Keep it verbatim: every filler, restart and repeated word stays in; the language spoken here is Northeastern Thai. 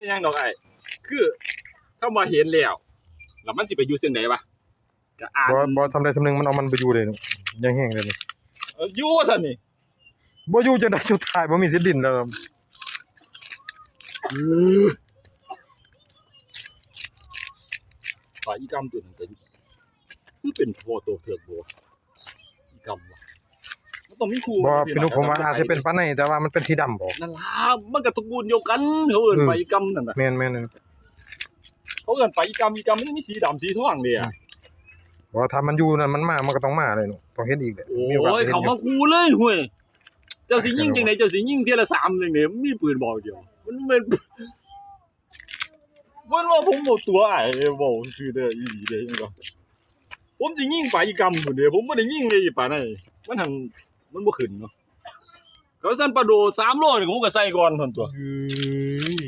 ยังดอกไอ้ คือคำว่าเห็นแล้ว แล้วมันสิไปอยู่จั่งใดวะ ก็อ่าน บ่ บ่ ซำใดซำหนึ่งมันเอามันไปอยู่เลยนี่ ยังแฮงเลยนี่ เออ อยู่ว่าซั่นนี่ บ่อยู่จั่งใด สุดท้ายบ่มีสิทธิ์ดิ้นแล้ว เออ ปลาอีกำตัวหนึ่งก็อยู่ คือเป็นพ่อตัวเถือกบ่ อีกำวะ มันต้องมีคู่ บ่ เป็นลูกผมว่าอาจจะเป็นปลาใน แต่ว่ามันเป็นสีดำบ่ นั่นล่ะ มันก็ตระกูลเดียวกัน เขาเอิ้น เออ ปลาอีกำนั่นน่ะ แม่นๆๆ เขาเอิ้นปลาอีกำ อีกำมันมีสีดำสีทองเด้อะ อืม บ่ ถ้ามันอยู่นั่นมันมา มันก็ต้องมาเลยเนาะ ต้องเห็นอีกแหละ โอ้ย มีโอกาสเห็นอยู่ เขามาคู่เลยห้วย เจ้าสิยิงจั่งใด เจ้าสิยิงเทื่อละสามจั่งใด มันมีปืนบอกเดียว มันเป็น เพิ่นว่าผมบ่ตัวอ้าย เว้าซื่อเด้อ อีหลีเด้อ เห็นบ่ ผมสิยิงปลาอีกำพุ้นเด้ ผมบ่ได้ยิงเลยปลาใน มันหั่น มันบ่ขึ้นเนาะ เขาซั่นปลาโดสามโลนี่ผมก็ใส่ก่อนหั่นตั๊ว อืม